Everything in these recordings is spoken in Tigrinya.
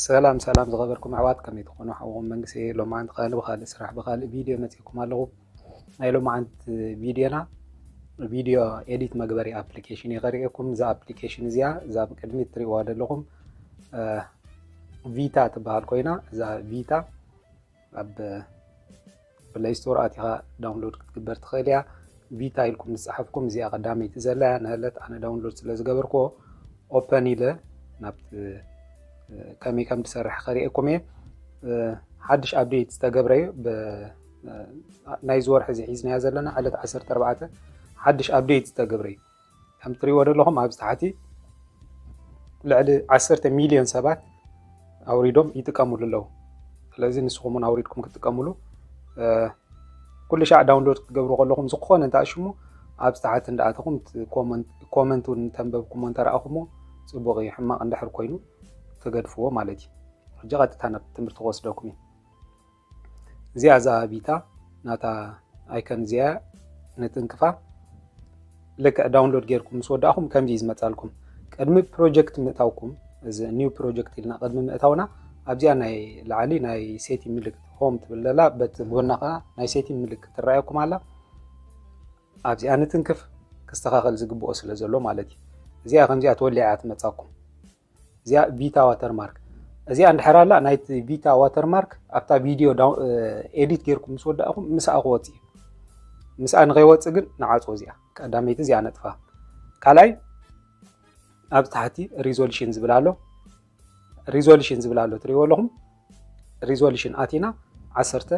ሰላም ሰላም ዝኸበርኩም ኣሕዋት፣ ከመይ ትኾኑ? ሓውኹም መንግስቲ ሎማዓንቲ ካልእ ብኻልእ ስራሕ ብኻልእ ቪድዮ መፂእኩም ኣለኹ። ናይ ሎማዓንቲ ቪድዮና ቪድዮ ኤዲት መግበሪ ኣፕሊኬሽን እየ ከርእየኩም። እዛ ኣፕሊኬሽን እዚኣ እዛ ብቅድሚት ትሪእዋ ዘለኹም ቪታ ትበሃል ኮይና፣ እዛ ቪታ ኣብ ፕለይ ስቶር ኣቲኻ ዳውንሎድ ክትግበር ትኽእል እያ። ቪታ ኢልኩም ዝፀሓፍኩም እዚኣ ቀዳመይቲ ዘላ እያ። ንህለት ኣነ ዳውንሎድ ስለ ዝገበርኩዎ ኦፐን ኢለ ናብቲ ከመይ ከም ትሰርሕ ከርእየኩም እየ። ሓድሽ ኣፕዴት ዝተገብረ እዩ። ናይዚ ወርሒ እዚ ሒዝናዮ ዘለና ዕለት ዓሰርተ ኣርባዕተ ሓድሽ ኣፕዴት ዝተገብረ እዩ። ከም ትሪእዎ ዘለኹም ኣብዚ ታሕቲ ልዕሊ ዓሰርተ ሚልዮን ሰባት ኣውሪዶም ይጥቀምሉ ኣለዉ። ስለዚ ንስኹም እውን ኣውሪድኩም ክትጥቀምሉ ኩሉ ሻዕ ዳውንሎድ ክትገብሩ ከለኹም ዝኾነ እንተኣሽሙ ኣብዚ ታሕቲ እንዳኣተኹም ኮመንት እውን እንተንበብኩሞ እንተረኣኹሞ ፅቡቕ እዩ። ሕማቕ እንድሕር ኮይኑ ተገድፍዎ ማለት እዩ። ሕጂ ቀጥታ ናብ ትምህርቲ ክወስደኩም እዩ። እዚኣ እዛ ቪታ ናታ ኣይከን እዚኣ ንትንክፋ። ልክዕ ዳውንሎድ ጌርኩም ምስ ወዳእኹም ከምዚ እዩ ዝመፃልኩም። ቅድሚ ፕሮጀክት ምእታውኩም፣ እዚ ኒው ፕሮጀክት ኢልና ቅድሚ ምእታውና ኣብዚኣ ናይ ላዕሊ ናይ ሴቲንግ ምልክት ሆም ትብል ዘላ፣ በቲ ጎና ከዓ ናይ ሴቲንግ ምልክት ትረኣየኩም ኣላ። ኣብዚኣ ንትንክፍ፣ ክስተኻኸል ዝግብኦ ስለ ዘሎ ማለት እዩ። እዚኣ ከምዚኣ ተወሊዓ እያ ትመፃኩም። እዚኣ ቪታ ዋተርማርክ። እዚኣ እንድሕር ኣላ ናይቲ ቪታ ዋተርማርክ ኣብታ ቪድዮ ኤዲት ጌርኩም ምስ ወዳእኹም ምስኣ ክወፅእ እዩ። ምስኣ ንኸይወፅእ ግን ንዓፅዎ። እዚኣ ቀዳመይቲ እዚኣ ነጥፋ። ካልኣይ ኣብ ታሕቲ ሪዞሉሽን ዝብል ኣሎ። ሪዞሉሽን ዝብል ኣሎ ትሪእዎ ኣለኹም። ሪዞሉሽን ኣቲና ዓሰርተ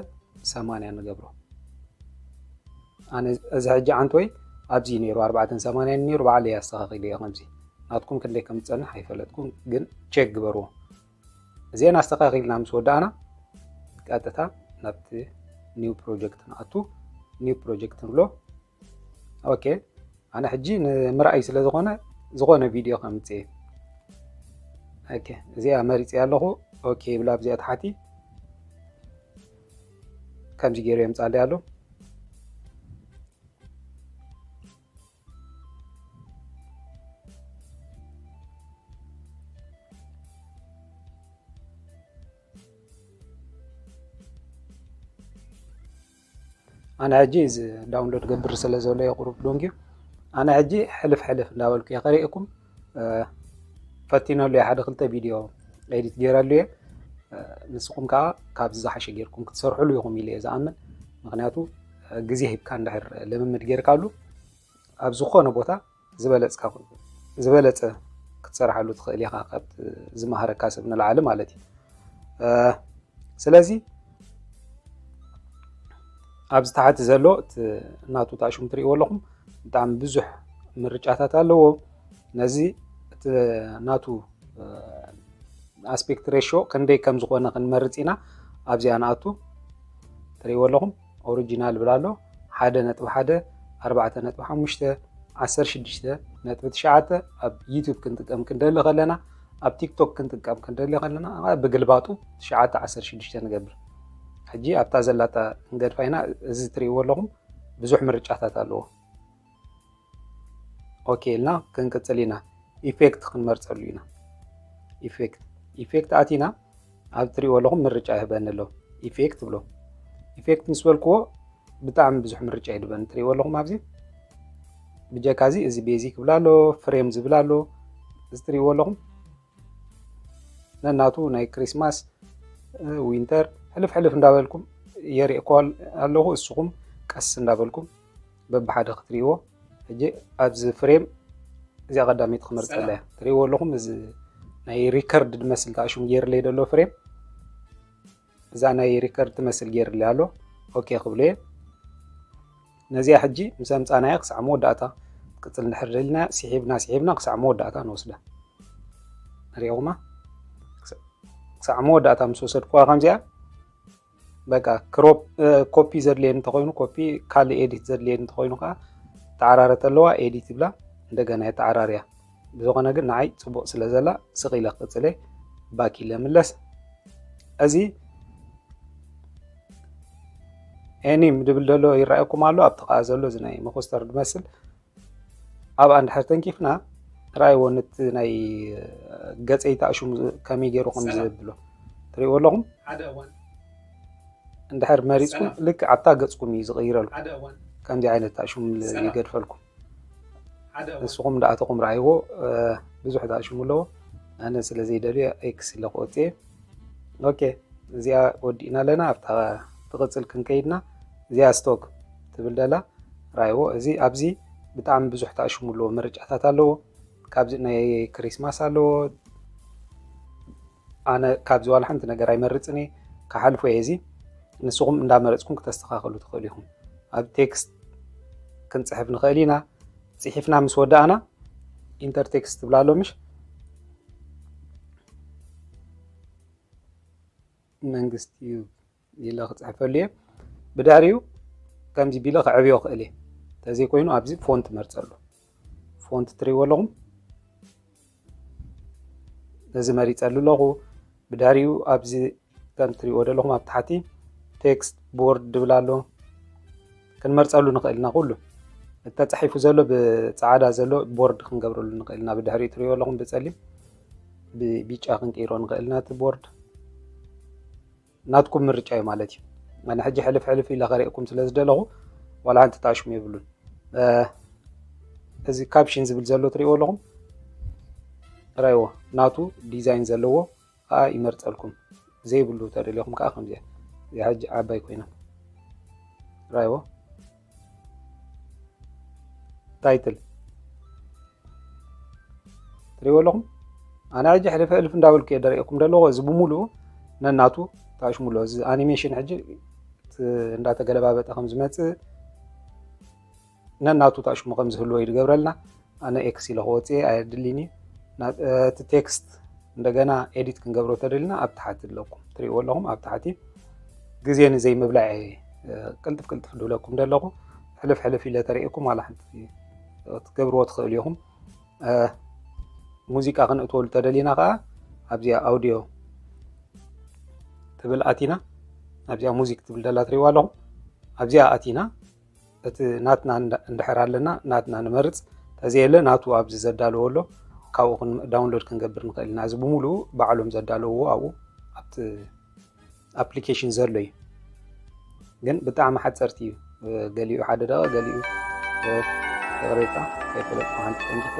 ሰማንያ ንገብሮ። ኣነ እዚ ሕጂ ዓንቶይ ኣብዚ ነይሩ ኣርባዕተን ሰማንያን ነይሩ፣ ባዕለይ ኣስተኻኺለ እየ። ከምዚ ናትኩም ክንደይ ከም ዝፀንሕ ኣይፈለጥኩን፣ ግን ቼክ ግበርዎ። እዚአን ኣስተኻኺልና ምስ ወዳእና ቀጥታ ናብቲ ኒው ፕሮጀክት ንኣቱ። ኒው ፕሮጀክት ንብሎ። ኦኬ፣ ኣነ ሕጂ ንምርኣይ ስለ ዝኾነ ዝኾነ ቪድዮ ከምፅእ እየ። ኦኬ፣ እዚኣ መሪፀ ኣለኹ። ኦኬ ይብላ ኣብዚኣ ታሕቲ ከምዚ ገይሩ የምፃለይ ኣሎ። ኣነ ሕጂ እዚ ዳውንሎድ ገብር ስለ ዘሎ እየ ቁሩብ ዶንጊዩ። ኣነ ሕጂ ሕልፍ ሕልፍ እንዳበልኩ እየ ከርእየኩም። ፈቲነሉ እየ፣ ሓደ ክልተ ቪድዮ ኤዲት ገይረሉ እየ። ንስኹም ከዓ ካብዚ ዝሓሸ ገይርኩም ክትሰርሕሉ ኢኹም ኢለ እየ ዝኣምን። ምክንያቱ ግዜ ሂብካ እንድሕር ልምምድ ገይርካሉ ኣብ ዝኾነ ቦታ ዝበለፅካ ዝበለፀ ክትሰርሓሉ ትኽእል ኢኻ፣ ካብ ዝመሃረካ ሰብ ንላዕሊ ማለት እዩ። ስለዚ ኣብዚ ታሕቲ ዘሎ እቲ ናቱ ታሽሙ ትርእይዎ ኣለኹም፣ ብጣዕሚ ብዙሕ ምርጫታት ኣለዎ። ነዚ እቲ ናቱ ኣስፔክት ሬሾ ክንደይ ከም ዝኾነ ክንመርፅ ኢና። ኣብዚኣ ንኣቱ ትርእይዎ ኣለኹም፣ ኦሪጂናል ብላ ኣሎ። ሓደ ነጥቢ ሓደ፣ ኣርባዕተ ነጥቢ ሓሙሽተ፣ ዓሰርተ ሽዱሽተ ነጥቢ ትሽዓተ። ኣብ ዩቱብ ክንጥቀም ክንደሊ ከለና፣ ኣብ ቲክቶክ ክንጥቀም ክንደሊ ከለና ብግልባጡ ትሽዓተ ዓሰርተ ሽዱሽተ ንገብር። ሕጂ ኣብታ ዘላታ ክንገድፋ ኢና። እዚ ትርእይዎ ኣለኹም ብዙሕ ምርጫታት ኣለዎ። ኦኬ ኢልና ክንቅፅል ኢና። ኢፌክት ክንመርፀሉ ኢና። ኢፌክት ኢፌክት ኣቲና ኣብ ትሪእዎ ኣለኹም ምርጫ ይህበኒ ኣሎ። ኢፌክት ብሎ። ኢፌክት ምስ በልክዎ ብጣዕሚ ብዙሕ ምርጫ ይድበኒ። ትሪእዎ ኣለኹም ኣብዚ ብጀካ እዚ እዚ ቤዚክ ብላ ኣሎ፣ ፍሬም ዝብል ኣሎ። እዚ ትሪእዎ ኣለኹም ነናቱ ናይ ክሪስማስ፣ ዊንተር ሕልፍ ሕልፍ እንዳበልኩም የርእየኩም ኣለኹ። እስኹም ቀስ እንዳበልኩም በብሓደ ክትሪእዎ። ሕጂ ኣብዚ ፍሬም እዚኣ ቀዳመይቲ ክመርፀላ እያ። ትሪእዎ ኣለኹም እዚ ናይ ሪከርድ ዝመስል ተኣሽሙ ገይርለይ ዘሎ ፍሬም፣ እዛ ናይ ሪከርድ ትመስል ገይርለይ ኣሎ። ኦኬ ክብሎ እየ። ነዚኣ ሕጂ ምስ ኣምፃናያ ክሳዕ መወዳእታ ክትቅፅል እንድሕር ደሊና ስሒብና ስሒብና ክሳዕ መወዳእታ ንወስዳ። ንሪኦማ ክሳዕ መወዳእታ ምስ ወሰድኩዋ ከምዚኣ በቃ ክሮፕ ኮፒ ዘድልየኒ እንተኮይኑ ኮፒ፣ ካልእ ኤዲት ዘድልየኒ እንተኮይኑ ከዓ ተዓራረ ተለዋ ኤዲት ይብላ፣ እንደገና የተዓራርያ። ብዝኾነ ግን ንዓይ ፅቡቅ ስለ ዘላ ስቕ ኢለ ክቅፅለ ባክ ኢለ ምለስ። እዚ ኤኒም ድብል ዘሎ ይረኣየኩም ኣሎ። ኣብ ጥቃ ዘሎ እዚ ናይ መኮስተር ዝመስል ኣብኣ እንድሕር ተንኪፍና ራእይዎ፣ ነቲ ናይ ገፀይ ተኣሽሙ ከመይ ገይሩ ከም ዘብሎ ትሪእዎ ኣለኹም። እንድሕር መሪፅኩም ልክ ኣብታ ገፅኩም እዩ ዝቕይረልኩም። ከምዚ ዓይነት ተኣሽሙ ይገድፈልኩም። ንስኹም እንዳኣተኹም ረኣይዎ። ብዙሕ ተኣሽሙ ኣለዎ። ኣነ ስለ ዘይደልዮ ኤክስ ኢለ ክወፅእ። ኦኬ፣ እዚኣ ወዲእና ኣለና። ኣብታ ትቕፅል ክንከይድና፣ እዚኣ ስቶክ ትብል ደላ ረኣይዎ። እዚ ኣብዚ ብጣዕሚ ብዙሕ ተኣሽሙ ኣለዎ፣ ምርጫታት ኣለዎ። ካብዚ ናይ ክሪስማስ ኣለዎ። ኣነ ካብዚ ዋላ ሓንቲ ነገር ኣይመርፅን እየ፣ ክሓልፎ እየ። እዚ ንስኹም እንዳመረፅኩም ክተስተኻኽሉ ትኽእሉ ኢኹም። ኣብ ቴክስት ክንፅሕፍ ንኽእል ኢና። ፅሒፍና ምስ ወዳእና ኢንተር ቴክስት ትብላ ኣሎ ምሽ መንግስቲ እዩ ኢለ ክፅሕፈሉ እየ። ብድሕሪኡ ከምዚ ቢለ ክዕብዮ ክእል እየ። እንተዘይኮይኑ ኣብዚ ፎንት መርፀሉ። ፎንት ትሪእዎ ኣለኹም። ነዚ መሪፀሉ ኣለኹ። ብድሕሪኡ ኣብዚ ከም ትሪእዎ ዘለኹም ኣብ ታሕቲ ቴክስት ቦርድ ድብል ኣሎ። ክንመርፀሉ ንኽእል ኢና ኩሉ። እቲ ተፃሒፉ ዘሎ ብፃዕዳ ዘሎ ቦርድ ክንገብረሉ ንኽእል ኢና። ብድሕሪኡ ትሪእዎ ኣለኹም ብፀሊም፣ ብቢጫ ክንቅይሮ ንኽእል ኢና እቲ ቦርድ። ናትኩም ምርጫ እዩ ማለት እዩ። ኣነ ሕጂ ሕልፍ ሕልፍ ኢለ ከርእየኩም ስለ ዝደለኹ ዋላ ሓንቲ ተኣሽሙ የብሉን። እዚ ካፕሽን ዝብል ዘሎ ትሪእዎ ኣለኹም። ራይዎ ናቱ ዲዛይን ዘለዎ ከዓ ይመርፀልኩም። ዘይብሉ ተደልኹም ከዓ ከምዚኣ እዚኣ ሕጂ ዓባይ ኮይና ራይዎ ታይትል ትሪእዎ ኣለኹም። ኣነ ሕጂ ሕልፍ ሕልፍ እንዳበልኩ እየ ደሪእኩም ደለኹ። እዚ ብምሉኡ ነናቱ ተኣሽሙ ኣሎ። እዚ ኣኒሜሽን ሕጂ እቲ እንዳተገለባበጠ ከም ዝመፅእ ነናቱ ተኣሽሙ ከም ዝህልዎ እዩ ዝገብረልና። ኣነ ኤክስ ኢለ ክወፅእ ኣየድልን እዩ። ናብ፣ እ፣ እቲ ቴክስት እንደገና ኤዲት ክንገብሮ ተደልና ኣብ ታሕቲ ኣለኩም ትሪእዎ ኣለኹም። ኣብ ታሕቲ ግዜ ንዘይምብላዕ እየ፣ እ፣ ቅልጥፍ ቅልጥፍ ድብለኩም ደለኹ። ሕልፍ ሕልፍ ኢለ ተሪእኩም ዋላ ሓንቲ ትገብርዎ ትኽእሉ ኢኹም። እ፣ ሙዚቃ ክንእትወሉ ተደሊና ከዓ ኣብዚኣ ኣውዲዮ ትብል ኣቲና፣ ኣብዚኣ ሙዚክ ትብል ደላ ትሪእዋ ኣለኹም። ኣብዚኣ ኣቲና እቲ ናትና እንዳ-፣ እንድሕር ኣለና ናትና ንመርፅ። ተዘየለ ናቱ ኣብዚ ዘዳለዎ ኣሎ፣ ካብኡ ክን-፣ ዳውንሎድ ክንገብር ንኽእል ኢና። እዚ ብምሉኡ ባዕሎም ዘዳለውዎ ኣብኡ ኣብቲ ኣፕሊኬሽን ዘሎ እዩ። ግን ብጣዕሚ ሓፀርቲ እዩ። ገሊኡ ሓደ ደቂቕ፣ ገሊኡ፣ እ፣ ይቕሬታ፣ ከይፈለጥኩ ሓንቲ ጠንቂቐ።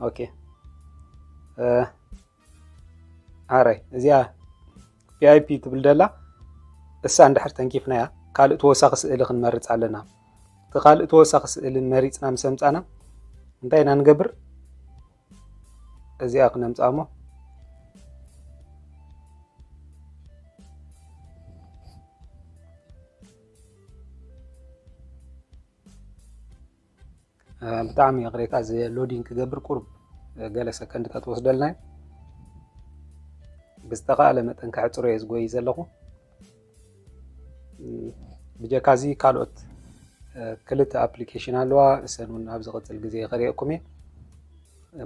ኦኬ። እ፣ ኣራይ፣ እዚኣ ቪ ኣይ ፒ ትብል ደላ እሳ እንድሕር ተንኪፍናያ፣ ካልእ ተወሳኺ ስእሊ ክንመርፅ ኣለና። እቲ ካልእ ተወሳኺ ስእሊ መሪፅና ምስ ኣምፃና እንታይ ኢና ንገብር? እዚኣ ክነምፅኣ እሞ እ፣ ብጣዕሚ ይቕሬታ፣ እዚ ሎዲንግ ክገብር ቁሩብ፣ እ፣ ገለ ሰከንድታት ወስደልና እዩ። ብዝተኻእለ መጠን ከሕፅሮ እየ ዝጎይ ዘለኹ። እ፣ ብጀካ እዚ ካልኦት፣ እ፣ ክልተ ኣፕሊኬሽን ኣለዋ። እሰን እውን ኣብ ዝቕፅል ግዜ ከርእየኩም እየ።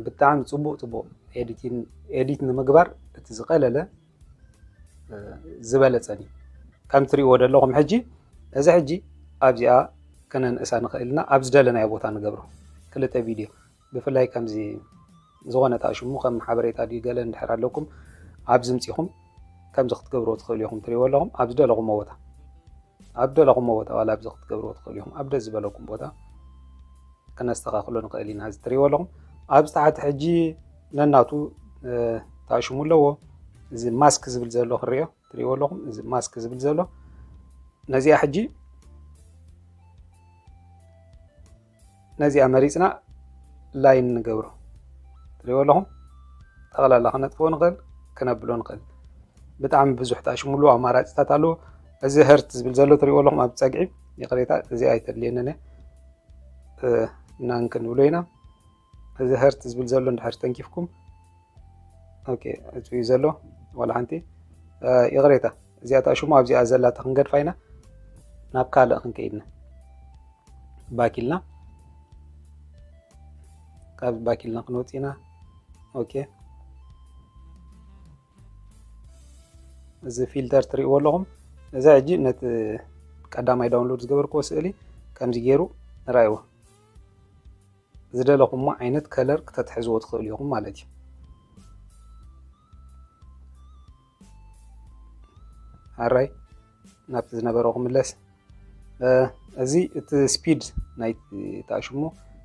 ብጣዕሚ ፅቡቕ ፅቡቕ ኤዲቲን-፣ ኤዲት ንምግባር እቲ ዝቐለለ ዝበለፀን እዩ። ከም ትሪእዎ ዘለኹም ሕጂ፣ እዚ ሕጂ ኣብዚኣ ከነንእሳ ንኽእል ኢና፣ ኣብ ዝደለናዮ ቦታ ንገብሮ። ክልተ ቪድዮ፣ ብፍላይ ከምዚ ዝኾነ ተኣሽሙ ከም ሓበሬታ ድዩ ገለ እንድሕር ኣለኩም፣ ኣብዚ ምፂኹም ከምዚ ክትገብርዎ ትኽእሉ ኢኹም። ትሪእዎ ኣለኹም፣ ኣብ ዝደለኹምዎ ቦታ፣ ኣብ ዝደለኹምዎ ቦታ፣ ዋላ ኣብዚ ክትገብርዎ ትኽእሉ ኢኹም፣ ኣብ ደስ ዝበለኩም ቦታ። ክነስተኻኽሎ ንኽእል ኢና። እዚ ትሪእዎ ኣለኹም ኣብዚ ታሕቲ ሕጂ ነናቱ፣ እ፣ ተኣሽሙ ኣለዎ። እዚ ማስክ ዝብል ዘሎ ክሪኦ ትሪእዎ ኣለኹም። እዚ ማስክ ዝብል ዘሎ ነዚኣ ሕጂ ነዚኣ መሪፅና ላይን ንገብሮ። ትሪእዎ ኣለኹም ጠቕላላ ክነጥፍኦ ንኽእል፣ ክነብሎ ንኽእል። ብጣዕሚ ብዙሕ ተኣሽሙ ኣለዎ፣ ኣማራፂታት ኣለዎ። እዚ ሀርት ዝብል ዘሎ ትሪእዎ ኣለኹም ኣብ ፀግዒ፣ ይቕሬታ፣ እዚ ኣይተድልየንን እየ። እ፣ ናን ክንብሎ ኢና። እዚ ሀርት ዝብል ዘሎ እንድሕር ተንኪፍኩም፣ ኦኬ፣ እዚ እዩ ዘሎ፣ ዋላ ሓንቲ፣ እ፣ ይቕሬታ፣ እዚኣ ተኣሽሙ ኣብዚኣ ዘላታ ክንገድፋ ኢና፣ ናብ ካልእ ክንከይድና። ባክ ኢልና፣ ካብ ባክ ኢልና ክንወፅእ ኢና። ኦኬ። እዚ ፊልተር ትሪእዎ ኣለኹም። እዚ ሕጂ ነቲ ቀዳማይ ዳውንሎድ ዝገበርክዎ ስእሊ ከምዚ ገይሩ ራይዎ ዝደለኹሞ ዓይነት ከለር ክተትሕዝዎ ትኽእሉ ኢኹም ማለት እዩ። ኣራይ ናብቲ ዝነበረ ክምለስ። እዚ እቲ ስፒድ ናይ ታሽሙ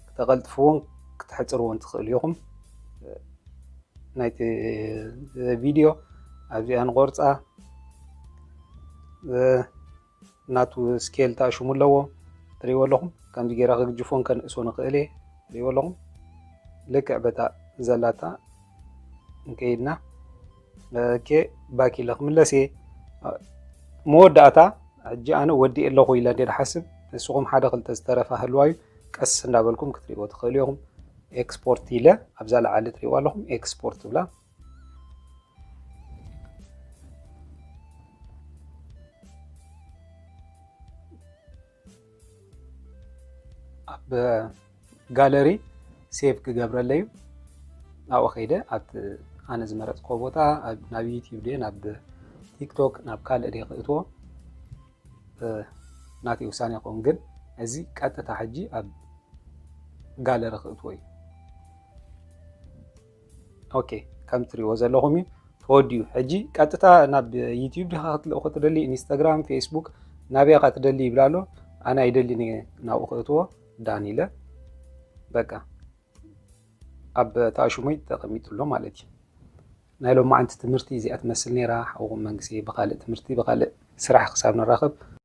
ክተቐልጥፍዎን ክትሕፅርዎን ትኽእሉ ኢኹም። ናይቲ ቪድዮ ኣብዚኣ ንቆርፃ። ናቱ ስኬል ታሽሙ ኣለዎ። ትሪእዎ ኣለኹም ከምዚ ገይራ ክግጅፎን ከንእሶ ንኽእል እየ። ትሪእዎ ኣለኹም ልክዕ በታ ዘላታ እንከይድና ኦኬ ባኪ ኢለ ክምለስ እየ። መወዳእታ ሕጂ ኣነ ወዲእ ኣለኹ ኢለ እንደ ሓስብ ንስኹም ሓደ ክልተ ዝተረፋ ህልዋዩ ቀስ እንዳበልኩም ክትሪእዎ ትኽእሉ ኢኹም። ኤክስፖርት ኢለ ኣብዛ ላዓሊ ትሪእዎ ኣለኹም ኤክስፖርት ብላ ኣብ ጋለሪ ሴቭ ክገብረለይ እዩ። ኣብኡ ከይደ ኣብቲ ኣነ ዝመረፅኮ ቦታ ናብ ዩቲብ ድየ ናብ ቲክቶክ ናብ ካልእ ድየ ክእትዎ ናቲ ውሳኔ ይኸውን። ግን እዚ ቀጥታ ሕጂ ኣብ ጋለሪ ክእትዎ እዩ። ኦኬ ከም ትሪእዎ ዘለኹም እዩ ተወዲኡ። ሕጂ ቀጥታ ናብ ዩቲብ ዲኻ ክትልእኮ ትደሊ ኢንስታግራም ፌስቡክ ናበይ ኢኻ ትደሊ ይብል ኣሎ። ኣነ ኣይደልን እየ ናብኡ ክእትዎ ዳን ኢለ በቃ ኣብ ታሽሙይ ተቐሚጡ ኣሎ ማለት እዩ። ናይ ሎማዓንቲ ትምህርቲ እዚኣ ትመስል ነይራ። ሓውኹም መንግስቲ ብኻልእ ትምህርቲ ብኻልእ ስራሕ ክሳብ ንራኸብ